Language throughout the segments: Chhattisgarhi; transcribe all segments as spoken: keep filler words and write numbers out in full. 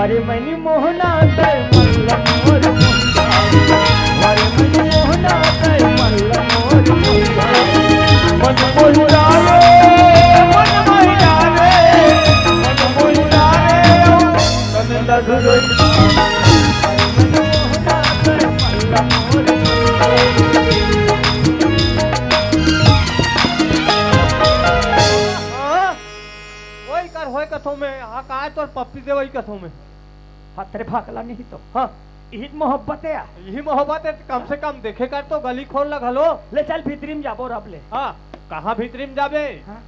अरे मनी मोहना तय मल्ल मोर मुंडा। अरे मनी मोहना तय मल्ल मोर मुंडा। मन मोहिता रे, मन मोहिता रे, मन मोहिता रे, तन दधुरोई। अरे मनी मोहना तय मल्ल मोर मुंडा। हाँ? वही कर होय कथों में, हाँ, काय तोर पप्पी दे वही कथों में। हाँ, तेरे भागला नहीं तो। हाँ। इही त मोहब्बत है यार। यही मोहब्बत है, कम से कम देखे कर तो गली खोल ला घलो। ले चल भीतरी में जाबो रब ले। हाँ, कहाँ भीतरी में जाबे? हाँ।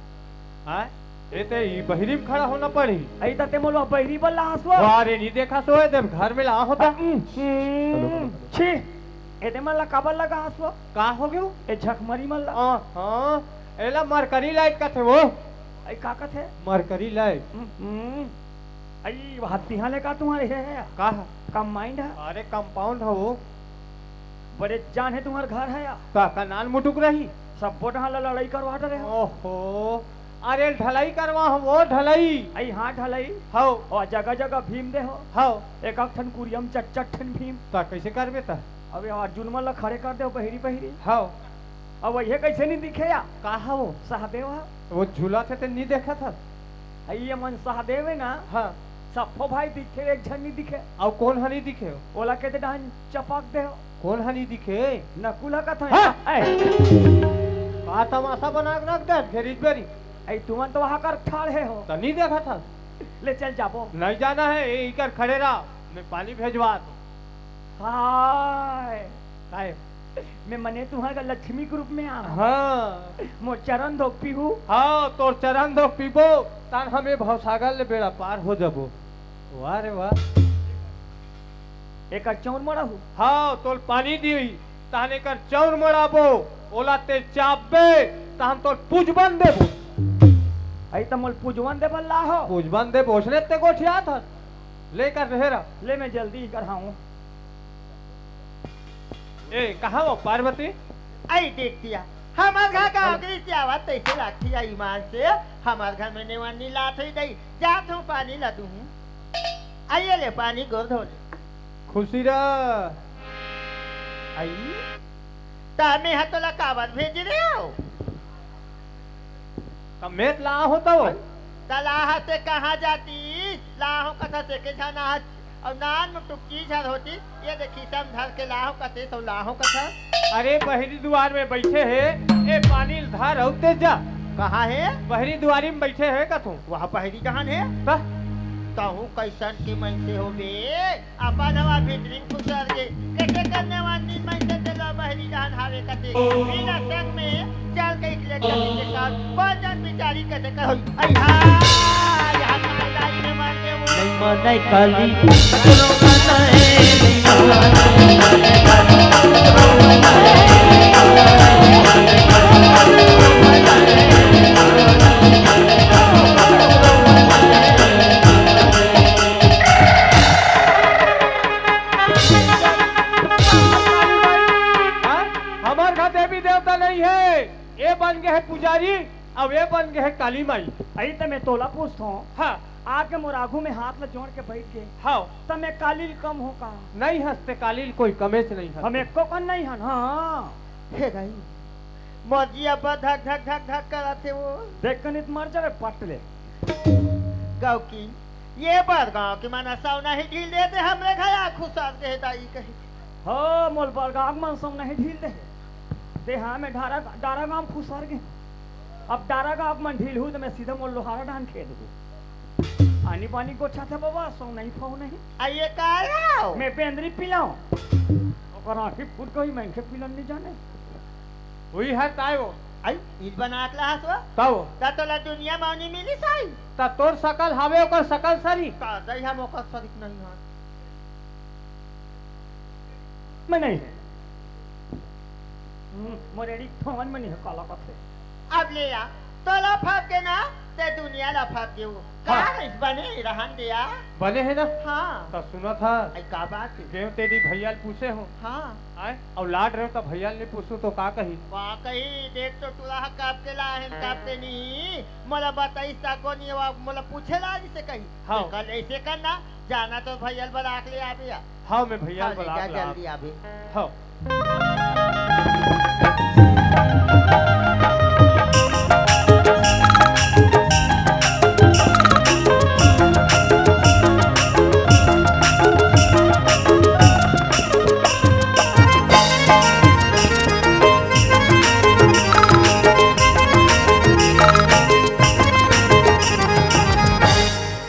हाँ? ए ते ई बहिरी में खड़ा होना पड़ी। अई त ते मोला बहिरी बल्ला हंसवा। वाह रे, नहीं देखा सो है, देव घर में ला होता। हम्म, हम्म, छी। एदे मन ला काबर लगा हंसवा? का हो गयो? ए झकमरी मन ला। हाँ, हाँ। एला मरकरी लाइट कथे वो। अई का कथे? Mercury light. हम्म, हम्म। अई, हत्ती हाले का तुम्हारे हे, हे? का? कंबाइंड है? अरे, कंपाउंड है वो। बड़े जान है तुम्हारे घर है या? का, का नान मुटुक रही? सब बोट हाला लड़ाई करवा डरे हो। ओहो, अरे, ढलाई करवा हो वो, ढलाई। अई, हाँ, ढलाई। हव। और जगह जगह भीम दे हो। हव। एक एक ठन कुरियम चट चट ठन भीम। ता कैसे करबे ता? अबे, अर्जुन मन ला खड़े कर दे हो, बहिरी बहिरी। हव। अब ये कैसे नहीं दिखे या? का हव? सहदेव हा। वो झूला थे ते नहीं देखा था। अई ये मन सहदेव है ना? हाँ। सप्पो भाई दिखे, एक झन नहीं दिखे। अउ कौन हा नहीं दिखे? ओला कहते डहन चपक दे हो। कौन हा नहीं दिखे? नकुल हा कथा हाँ। है। का तमाशा बना के रख दे, घेरी बेरी। अई तुमन तो वहाँ कर ठाड़ है हो। तो नहीं देखा था। ले चल जाबो। नहीं जाना है, ए, इकर खड़े रहा, मैं पानी भेजवा दूँ। हाय। काय? मैं मने तुम्हारा लक्ष्मी के रूप में आ। हाँ। मोर चरण धोक पीहू। हाँ, तोर चरण धोक पीबो, तान हमें भवसागर ले बेड़ा पार हो जाबो। वाह रे वाह। एकर चौर मड़ाहू। हाँ, तोल पानी दी, तान एकर चौर मड़ाबो, ओला ते चापबे, तान तोल पूजबन देबो। अई त मोल पूजबन देबो ला हो। पूजबन देबो, उसने ते गोठिया था। लेकर रहे रहा। ले मैं जल्दी ही कराऊं। ए, कहाँ हो पार्वती? आई देख दिया, हमार घर का अगली से आवाज तैसे लागती है ईमान से, हमार घर में नेवानी लात हुई दई, जात हूँ पानी ला दूँ। आइए ले पानी गोर धो ले। खुशी रह। आई? ता मैं हा तोला काबर भेजे रहे हो? त मेत ला होता हो। त लाहा ते कहाँ जाती? लाहो कथा से के जाना आज। अउ नान मुटुक चीज हर होती। ये देखी सम धर के लाहो कथे सो लाहो कथा। अरे बहरी दुआर में बैठे हे, ए पानी धर अउ ते जा। कहाँ हे? बहरी दुआरी में बैठे हे कथू। वह बहरी जहान हे? त? तहू कैसन के मन से होबे? अपन हवा भीतरी खुसर गे, कते करने वाली मन से तेला बहरी जान हावे कते। बिना संग में चल के इकले कते के साथ, भजन बिचारी कते कर होई। आई हा, यहाँ की लड़ाई में मार के वो। नहीं माने काली, हाँ? हमर घर देवी देवता नहीं है, ए बन गए है पुजारी, अब ए बन गए है काली माई। अई त मैं तोला पूछत हूँ। हाँ। आके मोर आगू में हाथ ला जोड़ के बैठ गए। हाँ। त मैं काली कम हो का? नहीं हंसते काली कोई कमेच नहीं हंसते। हम एको कन नहीं हन, हाँ। हे दाई, मोर जी अब धक धक धक धक करत हे वो। देख कनित मर जावे पट ले। गाँव की ये बर गाँव के मन सौना ही ढील देते, हमरे घर आ खुसर के दाई कही। हो, मोल बर गाँव मन सौना ही ढील दे। ते हाँ, मैं डारा, डारा गाँव खुसर गे। अब डारा गाँव मन ढील हूँ, तो मैं सीधा मोल लोहारा डान खेद हूँ। आनी बानी गोछा था बाबा, सौना ही फाव नहीं। आ ये का आयो? मैं बेंदरी पिलाऊं। ओकर आँखी फूट गई, मैं इनके पिलन नहीं जाने। वही हर ताय वो। आई, ईद बना के लहास वो? तब? ता तोला दुनिया में नहीं मिली साई। ता तोर सकल हावे ओकर सकल सरी। का दई हम ओकर सरी नहीं हां। मैं नहीं है। हम्म, मोर एड़ी फोन में नहीं है, काला कथे। अब ले आ, तोला फाप के ना, ते दुनिया ला फंस गेहूं। हाँ। कहाँ रहिस? बने हे, रहन दे या। बने हे ना? हाँ। त सुनत हा। आई का बात हे? गेहूं तेरी भैया ल पूछे हो। हाँ। आय? अउ लाड रहे त भैया ल नहीं पूछू तो का कही? का कही? देख तो टूरा ह कब के ला हे, कब के नहीं। मोला बताइस त को नहीं, मोला पूछे ला जिसे कही। हाँ। कल ऐसे करना, जाना तो भैया ल बला के ले आबे या। हाँ, मैं भैया हाँ, ल बला के ला जल्दी आबे। हाँ।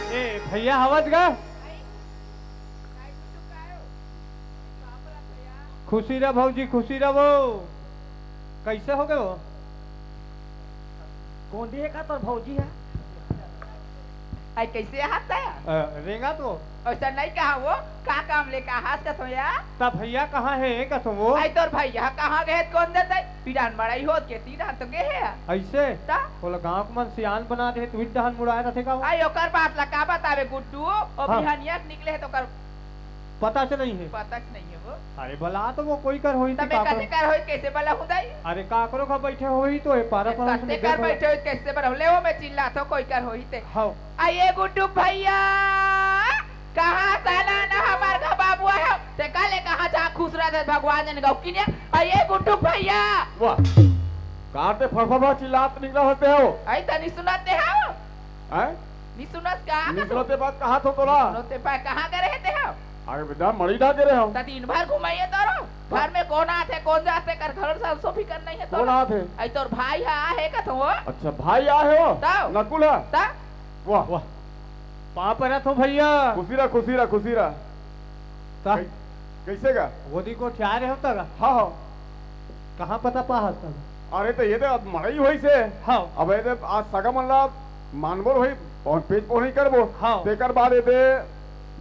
ए, भैया हवत गा? खुशी रह भौजी, खुशी रह वो। कैसे हो गए हो? कोन देखे का तोर भौजी हे? आई कैसे हाथ आया? अ, रेंगा तो। ऐसा नहीं कहा वो, का काम ले कहा हस कथो या? ता भैया कहाँ हे कथो वो? आई तोर भैया कहाँ गए हे कोन देते? पीढ़ान मड़ई होत के तीन हाथ तो गए हे। ऐसे? ता? ओला गाँव के मन सियान बना दे, तू ही डहन मुड़ाए रथे का वो? आई ओकर बात ला का बतावे गुड्डू, ओ हाँ। बिहनिया के निकले हे तो ओकर पता च नहीं हे। पता च नहीं हे वो। अरे बला तो वो कोई कर होही त ते मैं काकरो। कते कर होही, कैसे बला हूँ दाई? अरे काकरो का बैठे होही तो ए पारा ए पारा कते कर बैठे होही, कैसे बला हूँ? ले वो मैं चिल्लात हो, कोई कर होही ते। हाँ। आ ये गुड्डू भैया, कहाँ साला ना हमार का बाबू आयो? ते काले कहाँ जा खुश रह दे भगवान जन गौ किने। आ ये गुड्डू भैया। वाह। कार ते फड़फड़ा चिल्लात निकला होते हो। आई तनी सुनाते हो। हैं? नी सुनस का? नी सुनते बात कहा थो तोला? सुनते पा कहाँ करे हे ते हो? अरे बेटा, मड़ी डा करे हो। त दिन भर घुमाइए तोरो। घर में कोन आथे, कोन जाथे, कर घर सरसों फिकर नहीं हे तोला। कोन आथे? आई तोर भाई हा, आहे का थो? अच्छा, भाई आहे हो? तब? नकुल हा? तब? वाह। वाह। पाँव परत हो भैया। खुशी रह, खुशी रह, खुशी रह। ता? कै-, कैसे का? वो दी को ठिया रहे हो तक? हाँ, हाँ। कहाँ पता पा हस तक? अरे तो ये तो अब मड़ई होइस हे। हाँ। अब ये तो आज सगा मन ला मानबो होई, और पेज पोहनी करबो। हाँ। तेकर बाद ये दे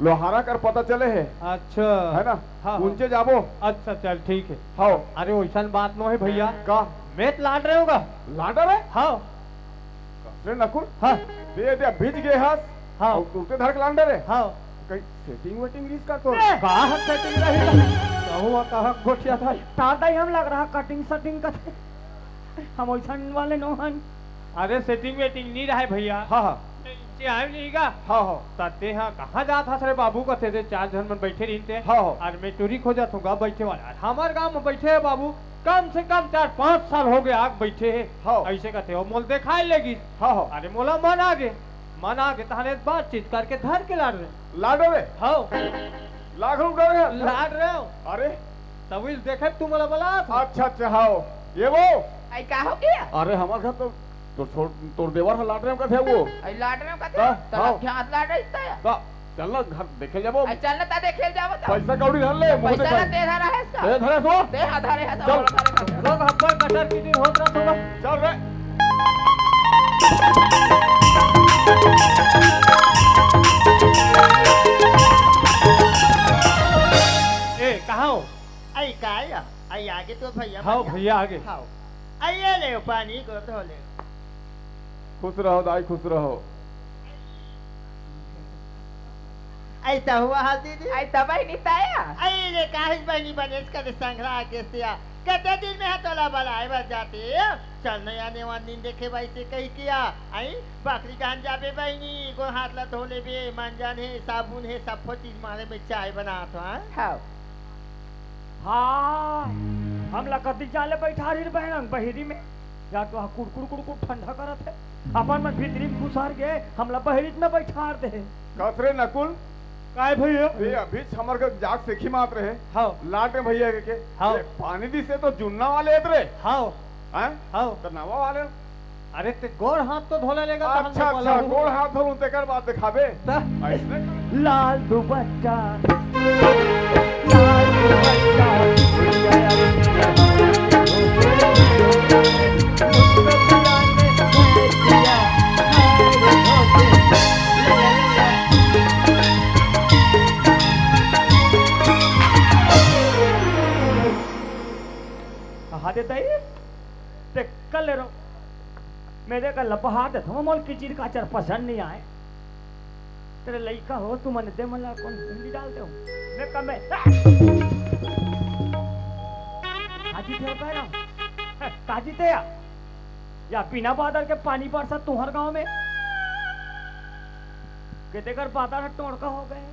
लोहारा कर पता चले हे। अच्छा। है ना? हाँ, हाँ। उनचे जाबो। अच्छा, चल ठीक हे। हाँ। अरे वैसन बात नो हे भैया। का? मैं तो लाड रहे होगा। लाड रहे? हाँ। रे नकुल, हाँ। दे दे, भीज गए हस। हाँ। और कुर्ते धर के लान डरे। हाँ। कहीं सेटिंग वेटिंग रिस का तो? ए! कहाँ सेटिंग रही? कहूँ कहाँ गोठिया था? दादा ही हम लग रहा कटिंग सटिंग का थे। हम वैसन वाले नो हन। अरे सेटिंग वेटिंग नहीं रहे भैया। हाँ, हाँ। इनसे आए नहीं का? हाँ, हाँ। तते हाँ कहाँ जात हस रे बाबू कथे थे, चार झन मन बैठे रहिन ते। हाँ, हाँ। और मैं टूरी खोजत हूँ गा बैठे वाला। और हमार गाँव में बैठे हे बाबू, कम से कम चार पाँच साल हो गए आग बैठे हे। हाँ। ऐसे कथे हो मोल देखाए लेगी। हाँ, हाँ। अरे मोला मन आगे, मन आगे तहने बातचीत करके धर के लाड रहे। लाड रहे? हाँ। लाड रहे हो? लाड रहे हो। अरे। तब इस देखे तू मोला बला। अच्छा, अच्छा, हाँ। ये वो। आई का हो गया? अरे हमार घर तो, तो छोड़, तोर देवर ह लाड रहे हो कथे वो। आई लाड रहे हो कथे? हाँ, तो हाँ। लग हाथ लाड रही था। ता, चल ना घर देखे जाबो। आई चल ना ता देखे जाबो तो। पैसा कौड़ी धर ले, मुँह पैसा देखाई। ना ते धरा है इसका। ते धरा सो। ते हा धरे है सब चल। लोग धरे है। लोग हब्बड़ कटर की दिन होत रहा थोड़ा। चल रे। ए, कहाँ हो? आई का आया? आई आगे तो भैया हाँ, भैया। भैया आगे। हाँ। आइए ले पानी को धो ले। खुश रहो दाई, खुश रहो। आई त हुआ हाल दीदी। आई त बहिनी ताया। आई रे काहिस बहिनी बनेस करे संघरा के सिया। कते दिन में ह तोला बलाए बर जाते। चल नया नेवा नींद देखे बाई से कही किया। आई बकरी डहन जाबे बहिनी, गोड़ हाथ ला धो लेबे, मंजन हे, साबुन हे, सब्बो चीज मारे में चाय बनात हूँ, हाँ? हाँ। हाँ, हमला कति जाले बैठार हिर बहरंग बहिरी में। या तो हा कुड़कुड़ कुड़कुड़ ठंडा करत हे। अपन मन भीतरी में घुसार गे, हमला बहिरी में बैठार दे। कस रे नकुल? काय भैया? ए, अभी हमर के जाग सेखी मात रहे। हाँ। लाड में भैया के, के। हाँ। ए, पानी दिसे तो जुन्ना वाले एत रे। हाँ। हैं? हाँ। तो नवा वाले। अरे ते गोड़ हाथ तो धो ले लेगा, तहन अच्छा, तो बोला अच्छा, हूँ। गोड़ हाथ धोलूं, तेकर बाद दिखाबे। त? ऐसने? लाल दुपट्टा, लाल दुपट्टा, हाँ दे ताई, ते कल ले रहो। मैं दे कर लपहा देत हूँ, मोल किचिर काचर पसंद नहीं आए। तेरे लइका हो, तू मन दे मन ला कौन भिंडी डाल दे हो? मैं कब मैं काजी थे पैरा, काजी थे या, या बिना बादर के पानी बरसा तुहर गांव में। के तेकर बादर ह टोड़का हो गए।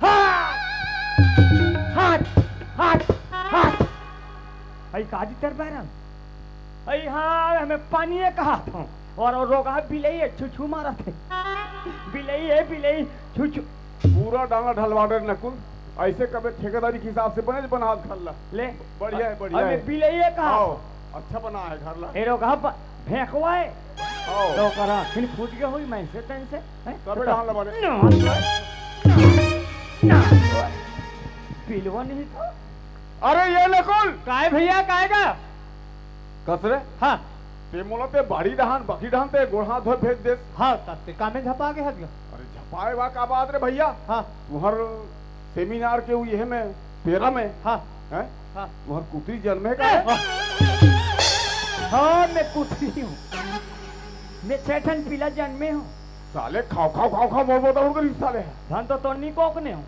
हाथ, हाथ, हाथ, हाथ। भाई काजी तेरे पैरा। अई हाँ, हमें पानी है कहा था। और वो रोगा बिलई है, छुछू मारा थे। बिलई है, बिलई, छुछू। पूरा डाला ढलवा दे नकुल। ऐसे कबे ठेकेदारी के हिसाब से बने बना हाथ घर ला। ले। बढ़िया है, बढ़िया और है। मैं बिलई है कहा। आओ, अच्छा बना है घर ला। ए रोगा ब-, भेंकवा है। आओ। तो करा, फिर फूट गया हुई मैं से तन से, हैं? तबे तो डाला बने। ना, ना, ना, बिलवा नहीं था। अरे ये नकुल। काय भैया, काय का? कस रे? हाँ। ते मोला ते बाड़ी डहान, बाकी डहान ते गोड़ हाथ धोए भेज देस। हाँ, तब ते कामे झपा के हट गया। अरे झपाए वा का बात रे भैया? हाँ। तुहर सेमिनार के उ ये में, पेरा में। हाँ। हैं? हाँ। तुहर कुतरी जन्मे का है? हाँ, मैं कुतरी हूँ। मैं छह ठन पीला जन्मे हूँ। साले खाओ, खाओ, खाओ, खाओ, मोर बोता उड़ कर साले है। धन तो तोर नी कोकने हो।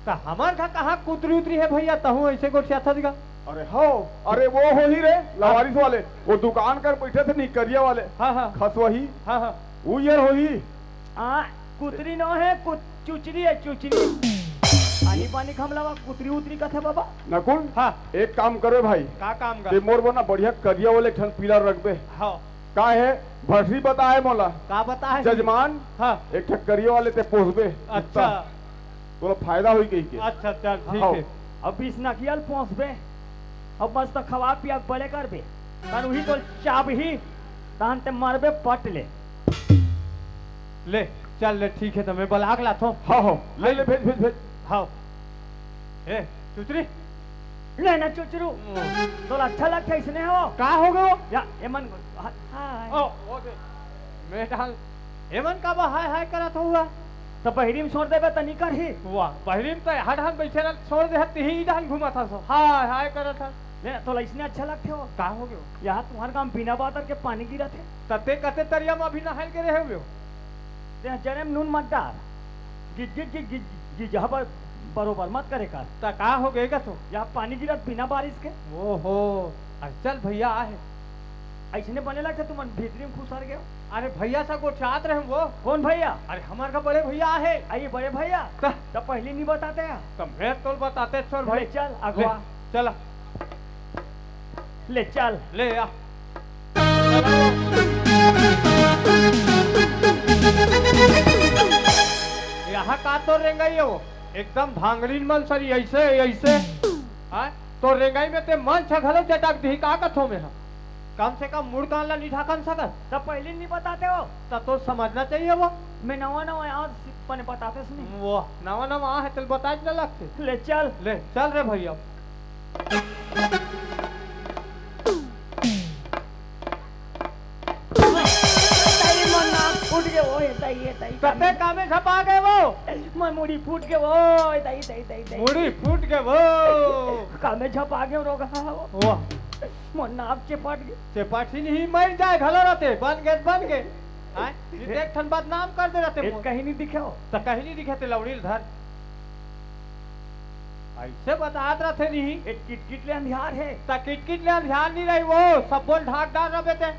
त हमर घर कहाँ कुतरी उतरी है भैया, तहूँ ऐसे गोठियाथस गा। अरे हो, अरे वो होही रे, लवारिस वाले, वो दुकान कर बैठे थे नी, करिया वाले। हाँ, हाँ। खसवही। हाँ, हाँ। वो यार होही। आ, कुतरी नो है, कुत-, चुचरी है, चुचरी। आनी पानी खमलावा, कुतरी उतरी कथे बाबा। नकुल, हाँ। एक काम करे भाई। का काम कर? ते मोर बर ना बढ़िया करिया वाले एक ठन पीला रखबे। हाँ। का है? भरसरी बताए मोला। का बताए? जजमान, हाँ। एक ठन करिया वाले ते पोसबे। अच्छा। कुत्ता। तोला फायदा होई कही के। अच्छा, चल, ठीक हाँ। है। अब बीस नखियल पोसबे, अब मस्त खवा पिया के बड़े करबे, तन उही तो चाबही, तहन ते मरबे पट ले। ले, चल ले, ठीक है, तो मैं बलाक लाथो। हाँ, हाँ, ले, ले, भेज, भेज, भेज। हाँ। ए, चुचरी। ले ना चुचरू। हम्म। तोला अच्छा लगथे इसने हो? का हो गयो? या, एमन, हाय। ओ, ओ दे। मैं डाल, एमन का बा हाय हाय करत हुआ? तो बहिरी में छोड़ देबे त नी करही। वाह, बहिरी में तो हर ढान बैठे रह, छोड़ दे, तिही ढान घुमा था सो। हाय हाय करत था। ले ना, तोला इसने अच्छा लगथे हो? का हो गयो? यहाँ तुम्हारे गांव बिना बादर के पानी गिरत है। तते कते तरिया में अभी नहायल के रहे हुए हो? ते जरे में नून मत डार। गिज, गिज, गिज, गिज, गिज, हबर बरोबर मत करे कर। त का हो गए गा तो? यहाँ पानी गिरत बिना बारिश के। ओहो, अरे चल भैया आहे। ऐसने बने लगथे तुमन भीतरी में खुसर गए हो। अरे भैया सा गोठियात रहे वो। कौन भैया? अरे हमार का बड़े भैया आहे। आ ये बड़े भैया? त? त पहले नहीं बताते हैं। त मैं तो बताते छोर ले भाई। चल, ले, अगवा। चला। ले चल। ले आ। यहाँ का तो रेंगई हो, एकदम भांगरीन मन सरी ऐसे, ऐसे। हाँ? तो रेंगई में ते मन छ घलो चटक दिही, का कथो में हा? कम से कम मुड़ कान ला नहीं ढाकन सकत। तब पहले नहीं बताते हो। तब तो समझना चाहिए वो। मैं नवा नवा आज बने बताते सुनी। वो नवा नवा आ है, चल बताए न लगते। ले चल। ले चल रे भैया। ताई, मोर नाक फूट गे, ओए, ताई, ए, ताई, कते कामे झपा गे वो? मोर मुड़ी फूट गे, ओए, ताई, ताई, ताई, ताई। मुड़ी फूट गे वो। कामे झपा गे, रोगा वो। वाह। मोर नाक चेपट गे। चेपट ही नहीं, मर जाए, घलो रहते, बन गे, बन गे। हाँ? ये देख, ठन बदनाम कर दे रहते ए, मोर। कहीं नहीं दिखे हो। तो कहीं नहीं दिखे, ते लौड़ी ल धर। ऐसे बतात रथे नहीं। ए किटकिट ले अंधियार हे। त किटकिट ले अंधियार नहीं रही वो, सब्बो ल ढाक डार रबे ते।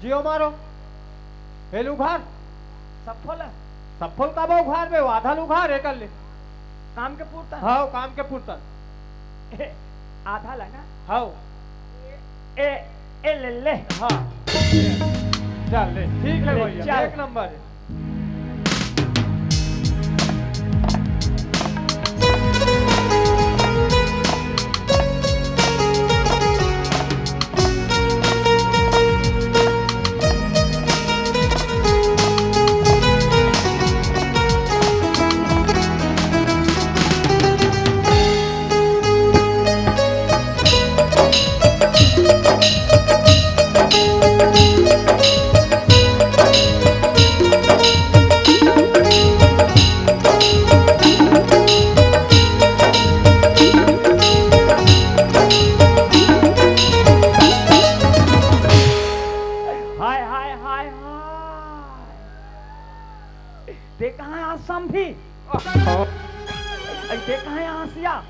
जियो मारो। हे ल उघार। सफल है। सफल का बा उघार बे, आधा ल उघार हे कर ले। काम के पूरता। हाँ, काम के पूरता। ए, आधा ला ना? हाँ। ए, ए, ले, ले। हाँ। चल ले, ठीक है ले, भैया, चल। एक नंबर है। समधी। अई दे कहाँ हे हँसिया?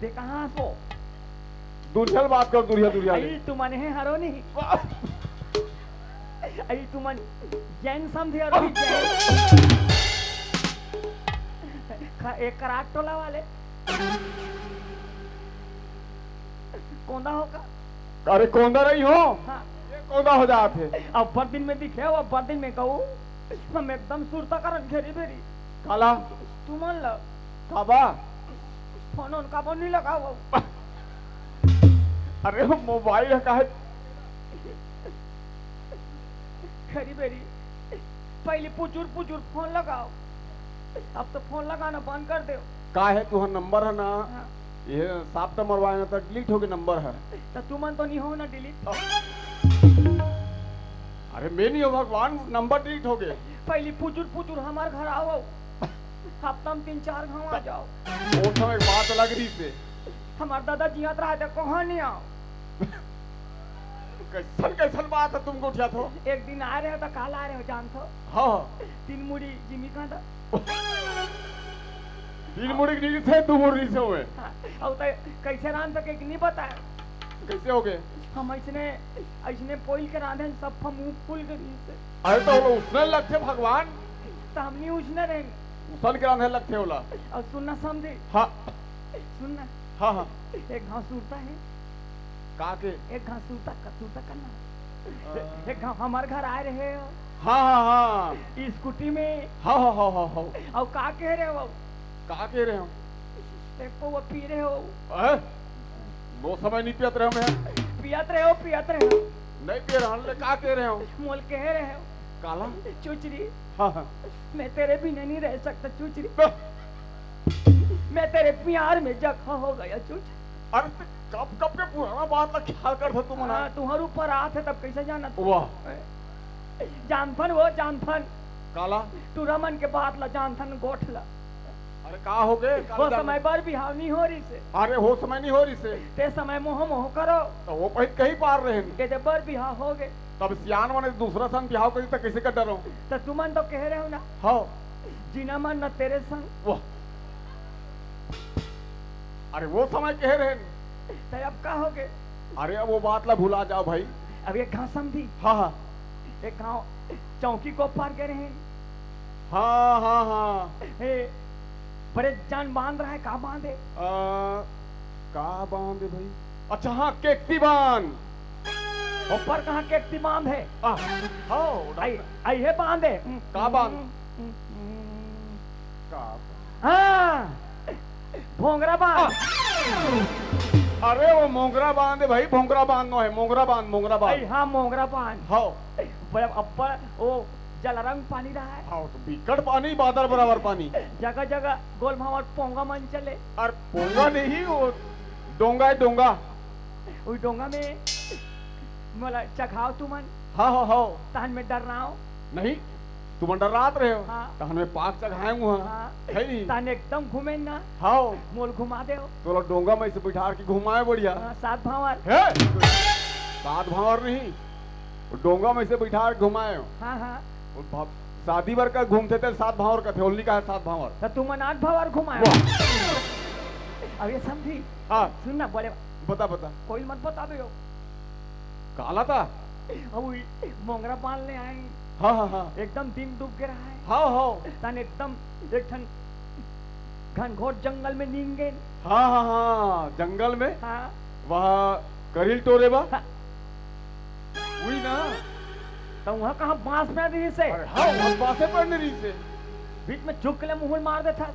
दे कहाँ हँसो? दूरिहा ले बात कर, दूरिहा, दूरिहा ले। अई तुमन हे हरो नहीं। अई तुमन जैन समधी हरो नहीं, जैन। ख-, एक कराट टोला वाले। कोंदा हो का? अरे कोंदा नहीं हो। हाँ। ये कोंदा हो जात हे। अब्बड़ दिन में दिखे हो, अब्बड़ दिन में कहूँ। हम एकदम सुरता करन घेरी बेरी। काला? तुमन ल। काबा? फोन ओन काबर नहीं लगाओ? अरे वो मोबाइल हे काहे? घेरी बेरी। पहली पुचुर पुचुर फोन लगाओ। अब तो फोन लगाना बंद कर दो। का हे तुहर नंबर हे ना? हाँ। ये साफ तो मरवाए ना तो डिलीट हो गे नंबर हे। तो तुमन तो नहीं हो ना डिलीट। अरे मैं नहीं हो भगवान, नंबर डिलीट हो गे। पहली पुचुर पुचुर हमार घर आओ। हफ्ता में तीन चार घाव आ जाओ। वो तो एक बात अलग रहिसे। हमार दादा जियत रहा तो कहाँ नहीं आओ। कैसन कैसन बात हे तुमको उठिया थो? एक दिन आ रहे हो तो काला आ रहे हो जानथो? हाँ। तीन मुड़ी जिमी कांदा। तीन मुड़ी के नीचे दो मुड़ी से हुए। हाँ, अउ तो कैसे रांध सके कि नहीं बताए। कैसे हो गए? हम ऐसने, ऐसने पोइल के रांधे सब फमूक फूल के नीचे। अरे तो वो उसने लगते भगवान। तो हम नहीं उसने रहेंगे। उसन के रांधे लगते होला। अउ सुनना समधी। हाँ। सुनना। हाँ, हाँ। एक घाव सुरता हे। का के? एक घाव सुरता कर, सुरता करना। अ। एक घाव हमार घर आए रहे हो। हाँ, हाँ, हाँ। स्कूटी में। हाँ, हाँ, हाँ, हाँ, हाँ। अउ का कहे रहे हो? का कहे रहे हो? एक पौवा पी रहे हो। अ? वो समय नहीं पियत रहे हो मैं। पियत रहे हो, पियत रहे हो। नहीं पिए रहन ले, का कहे रहे हो? मोल कहे रहे हो। काला? चुचरी। हाँ, हाँ। मैं तेरे बिना नहीं रह सकता चुचरी। बस। मैं तेरे प्यार में जख्म हो गया चुचरी। अरे ते कब कब के पुराना बात ला ख्याल करथो तुमन हा? हाँ, तुम्हार ऊपर आत हे तब कैसे जानत? वाह। जानथन वो, जानथन। काला? टूरा मन के बात ला जानथन, गोठ ला। अरे का हो गए? काला वो जान- समय बर बिहाव नहीं हो रहिसे। अरे वो समय नहीं हो रहिसे। ते समय मोह मोह करो। तो वो पहित कहीं पार रहेन। के जब बर बिहाव हो गए। तब सियान मन दूसरा सन बिहाव करी त कैसे कर डरो? तो तुमन तो कहे रहे हो ना। हाँ। जीना मन न तेरे संग। वाह। अरे वो समय कहे रहे। तो अब का हो गए? अरे अब वो बात ला भुला जाओ भाई। अब एक घाव समधी। हाँ, हाँ। एक घाव चौकी को पार करे हैं। हाँ, हाँ, हाँ। ए, बड़े जान बांध रहा है, का बांध है? आ, का बांध है भाई? अच्छा हाँ, केकती बांध। ऊपर कहाँ केकती बांध है? आ, हाँ, आई, आई है बांध है। का बांध? का? हाँ, भोंगरा बांध। अरे वो मोंगरा बांध है भाई, भोंगरा बांध नो है, मोंगरा बांध, मोंगरा बांध। अरे हाँ, मोंगरा बांध। हाँ। बड़ा अब्बड़ वो जलरंग पानी रहा है। हाँ, तो बिकट पानी, बादर बराबर पानी। जगह जगह गोल भावर पोंगा मन चले। अरे पोंगा नहीं, वो डोंगा है, डोंगा। वो डोंगा में मोला चघाव तुमन। हाँ, हाँ, हाँ। तहन में डर्राव। नहीं, तुमन डर्रात रहे हो। हाँ। तहन में पाक चघाए हुआ। हाँ। है नहीं? तहन एकदम घूमे ना। हाँ। मोल घुमा दे हो। तोला डोंगा में से बिठार के घुमाए बढ़िया। हाँ, सात भावर। है? सात भावर नहीं, वो डोंगा में से बिठार के घुमाए हो। हाँ, हाँ। वो भा-, शादी बर का घूमते थे सात भावर का थे, ओनली का है सात भावर। तो तुमन आठ भावर घुमाए हो। वाह। अब ये समधी। हाँ। सुन ना, बड़े बता, बता। कोई मत बताबे हो। काला था? अउ ई मोंगरा बांध ले आए। हाँ, हाँ, हाँ। एकदम दिन डूब के रहा है। हाँ, हाँ। तन एकदम एक ठन घनघोर जंगल में नींद गेन। हाँ, हाँ, हाँ, जंगल में। हाँ। वहाँ करील टोरे बा। हाँ। वही ना। तो वहाँ कहाँ बांस में रही से? अरे हाँ, वहाँ बांसे पड़ने रही से। बीच में झुक के ले मुहुल मार देता।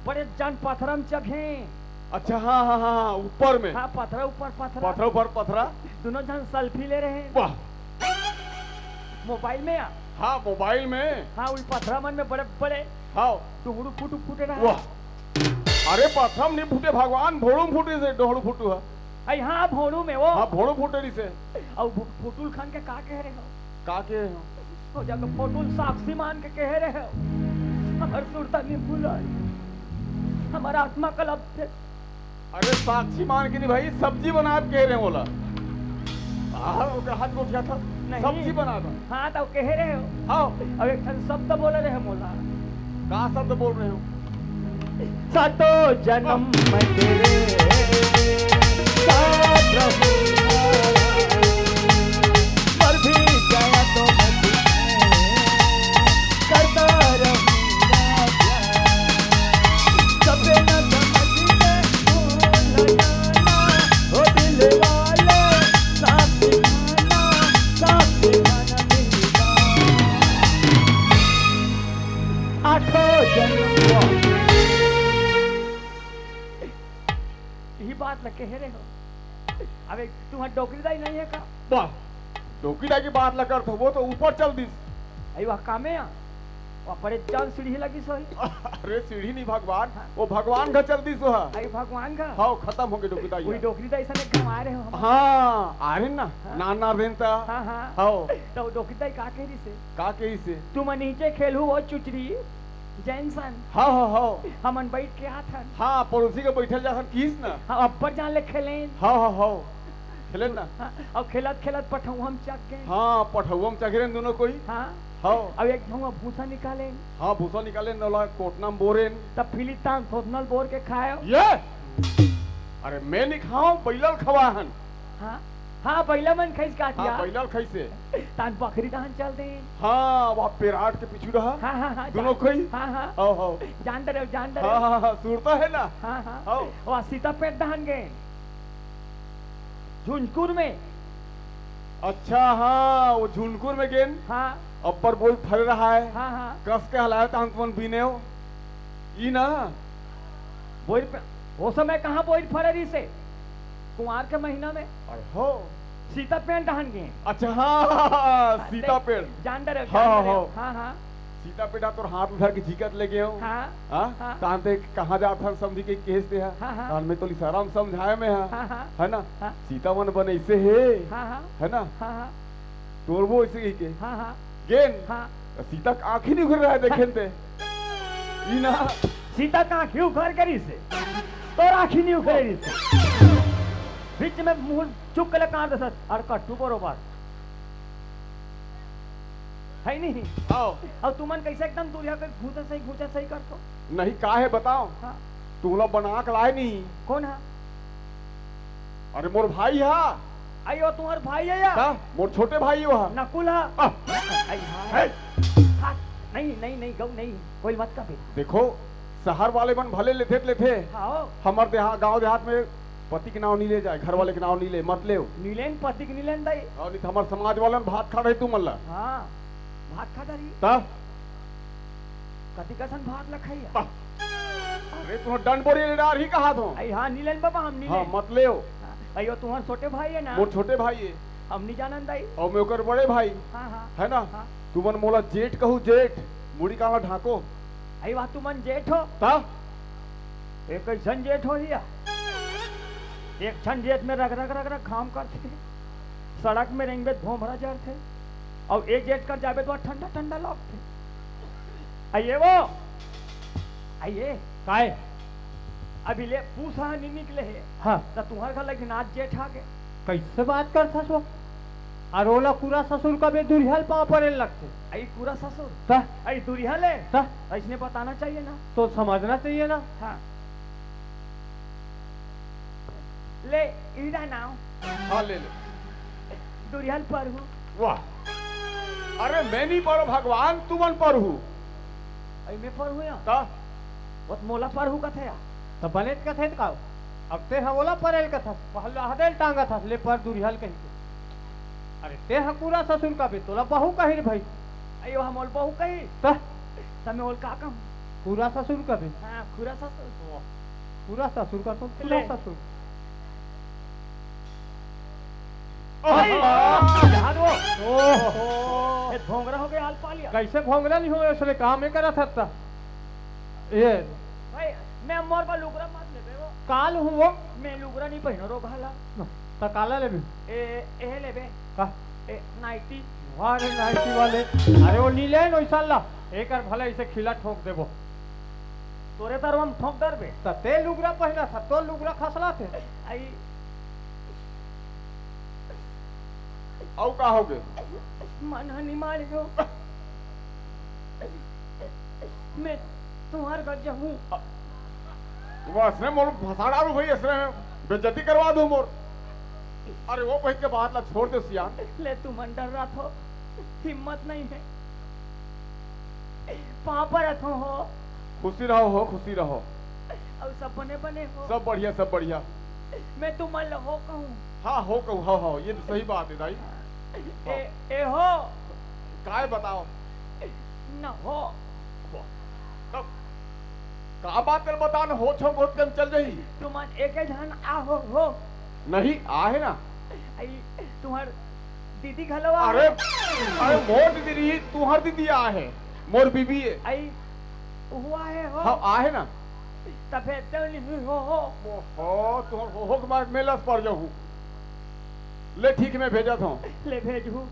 बड़े जान पथरा में चघे। अच्छा, हाँ, हाँ, हाँ, हाँ, ऊपर में। हाँ, पथरा ऊपर पथरा। पथरा ऊपर पथरा। दोनों जन सेल्फी ले रहे हैं। वाह। मोबाइल में आ। हाँ, मोबाइल में। हाँ, वही पथरा मन में बड़े बड़े। हाँ। डोहड़ू फुटू फूटे रहा। वाह। अरे, पथरा में नहीं फूटे भगवान, भोड़ू में फूटे से डोहड़ू फुटू है। अरे हाँ, भोड़ू में वो। हाँ, भोड़ू फुटे रही से। और भु-, फुटुल खान के का कह रहे हो? का कहे हो? हो जाके फोटो साक्षी मान के कहे रहे हो, हमर सुरता नहीं भूला, हमर आत्मा कलप थे। अरे साक्षी मान के नहीं भाई, सब्जी बना के कहे रहे होला। आहा, ओकर हाथ गोठिया था। नहीं। सब्जी बना दो। हाँ, त कहे रहे हो। हाँ। अब एक ठन शब्द बोले रहे मोला। का शब्द बोल रहे हो? सातों जन्म में तेरे साथ रहूंगा, मर भी गया तो मैं तुझे करता रहूंगा प्यार। कभी न समझ के भूल जाना, ओ दिल वाले, साथ निभाना, साथ निभाना मिलता। आठों जन्म। यही बात ल कहे रहे हो। अबे, तुम्हार डोकरी दाई नहीं है का? वाह, डोकरी दाई की बात ल करत हो, वो तो ऊपर चल दिस। अई, वह कामे आ? वह बड़े जान सीढ़ी लगी सोई। अरे, सीढ़ी नहीं भगवान, हाँ। वो भगवान घर चल दिस वह। अई, भगवान घर? हाँ, खत्म हो गए डोकरी दाई। वही डोकरी दाई सने घुमा रहे हो हम। हाँ, आ रहे ना, हाँ। नान नान रेन ता। हाँ, हाँ। हाँ। तो डोकरी दाई का कह रही से? का कही से? तुम नीचे खेलहू वो चुचरी, जैनसन। हाँ, हाँ, हाँ। हमन बैठ के आथन। हाँ, पड़ोसी के बैठल जाथन किस ना। हाँ, अब्बर जान ले खेलेन। हाँ, हाँ, हाँ। खेलेन ना। हाँ, अब खेलत खेलत पठौहम चक गए। हाँ, पठौहम चक गए दोनों कोई। हाँ। हाँ। अब एक झौंगा भूसा निकालेन। हाँ, भूसा निकालेन, नोला कोटना में बोरेन। तब फिलितान सोतनल बोर के खाए। ये? अरे, मैं नहीं खाऊं, बैलल खवाहन। हाँ, हाँ, बैला मन खइस का हाँ, दिया? बैलल खइसे। तान बकरी दहन चल दे। हाँ, वहाँ पेराट के पीछू रहा। हाँ, हाँ, हाँ, दोनों जान-, कोई? हाँ, हाँ। हाँ, हाँ। जान दे रहे, जान दे रहे। हाँ, हाँ, हाँ, सुरता है ना? हाँ, हाँ। हाँ। वहाँ सीता पेट दहन गए। झुंझकुर में। अच्छा, हाँ, वो झुंझकुर में गेन। हाँ। अब्बर बोई फरे रहा है। हाँ, हाँ। कस के हलाए तान तुमन बीने हो। ई ना। बोइर पे, वो समय कहाँ बोइर फरे रही से? कुंवार के महीना में। अरे हो। सीता पेड़ डहन गए। अच्छा, हाँ, हाँ, हाँ, हाँ, सीता पेड़। जान दे रहे हो, हाँ, जान दे रहे हो। हाँ, हाँ। हाँ, हाँ। सीता पेड़ तोर हाथ उठा के झिकत ले गए हो। हाँ, हाँ? हाँ। तान ते कहाँ जात हन समझी के केस ते हा? हाँ, हाँ। तान में तो इशारा में समझाए में हा। हाँ, हाँ। है ना? हाँ। सीता मन बन ऐसे है। हाँ, हाँ। है ना? हाँ, हाँ। तोर वो ऐसे ही के। हाँ, हाँ। गेन। हाँ। सीता के आँखी नहीं उघर रहा है, देखेन ते। ई ना। सीता के आँखी उघर के रही से। तोर आँखी नहीं उघर रही से। बीच में मुंह चुक के ले कान दसत, और कट्टू बरोबर। है नहीं? आओ। अब तुमन कैसे एकदम दूरिहा के घूंचा सही, घूंचा सही करथो? नहीं, का है बताओ? हाँ। तुमला बना के लाए नहीं। कौन है? अरे मोर भाई हा। आई वो तुम्हार भाई है या? का? मोर छोटे भाई वो हा। नकुल हा। आ। आई हा। है। हाँ, नहीं, नहीं, नहीं, गऊ नहीं, कोई मत कबे। देखो, शहर वाले मन भले लेथे त लेथे। हाँ। हमर देहा-, गांव देहात में पति के नाव नहीं ले जाए, घर वाले के नाव नहीं ले, मत लेव। नीलेन पति के नीलेन दाई। और नहीं तो हमर समाज वाले मन भात खा रहे तुमन ला। हाँ, भात खा रही। ता? कति कसन भात ला खाइया? बा-, अरे, तुम डंड बोरी ले डार ही कहा थो। आई हाँ, नीलेन बाबा, हम नीलेन। हाँ, मत लेव। हाँ, अयो, तुम्हार छोटे भाई है ना? मोर छोटे भाई है। हम नहीं जानन दाई। और मैं ओकर बड़े भाई। हाँ, हाँ। है ना? हाँ। तुमन मोला जेठ कहू, जेठ। मुड़ी काला ढाको। आई वाह, तुमन जेठ हो? ता? एक कैसन जेठ हो हिया? एक ठन जेठ में रग, रग, रग, रग घाम करथे। सड़क में रेंगबे त भोंभरा जरथे। और एक जेठ कर जाबे त ठंडा, ठंडा लगथे। आइए वो। आइए। काय? अभी ले पूसा नहीं निकले है। हाँ। त तुम्हार घर लगे नाच जेठ आ गए। कैसे बात करथस वो? अरे ओला कूरा ससुर कबे दुरिहा ल पाँव परे लगथे। आई कूरा ससुर? त? आई दुरिहा ले? त? ऐसने बताना चाहिए ना। तो समझना चाहिए ना। हाँ। ले, इधर नाव। हाँ, ले ले। दुरिहा ल परहू। वाह। अरे, मैं नहीं परो भगवान, तुमन परहू। आई मैं परहू या? त? वो त मोला परहू कथे या। त बने त कथे त का? अब ते ह ओला परेल कथस, पहला हदेल टांगत हस, ले पर दुरिहा ल कही के। अरे ते ह कूरा ससुर कबे, तोला बहू कही रे भाई। अयो, हम ओल बहू कही। त? त मैं ओल का कहूँ? कूरा ससुर कबे। हाँ, कूरा ससुर। वाह। कूरा ससुर का तो कूरा ले। ससुर। भाई, आहा। जहान वो। ओहो। ये भोंगरा हो गया, हाल पा लिया। कैसे भोंगरा नहीं हो, इसने काम ही करा था। ये भाई, मैं मोर पर लुगरा मत लेबे वो। काल हूँ वो। मैं लुगरा नहीं पहनो रो भाला। त काला लेबे? ए, ए लेबे। का? ए, नाइटी। वाह रे नाइटी वाले। अरे वो नीले है नोइसल ला। एक और भले इसे खिला ठोक देबो। तोरे तरवा में ठोक दर बे। त ते लुगरा पहना था, तो लुगरा खसला थे। आई। अउ का होगे? मन ह निमारे हो। मैं तुम्हार घर जाहूँ। वो असने मोर फसाड़ा रू भाई, असने बेइज्जती करवा दूँ मोर। अरे वो बहिन के बात ला छोड़ दे सियान। ले तुमन डर्राथो, हिम्मत नहीं है। पाँव परत हों हो। खुशी रहो हो, खुशी रहो। अउ सब बने बने हो। सब बढ़िया, सब बढ़िया। मैं तुमन ल हो कहूँ। हाँ, हो कहू, हाँ, हाँ, ये तो सही बात है दाई। ए, ए हो। काय बताओ? न हो। कब? का बात कर बता न, हो छो बहुत कम चल रही। तुमन एके झन आ हो हो। नहीं, आ है ना। आई, तुम्हार दीदी घलो आ अरे, है। अरे मोर दीदी नहीं, तुम्हार दीदी आ है, मोर बीबी है। आई, हुआ है हो। हाँ, आ है ना। तब भेजते हो नहीं हो हो। हो, तुम्हार हो, हो के बाद मैं लस पड़ जाऊँ। ले ठीक, मैं भेजत हूँ। ले भेजू।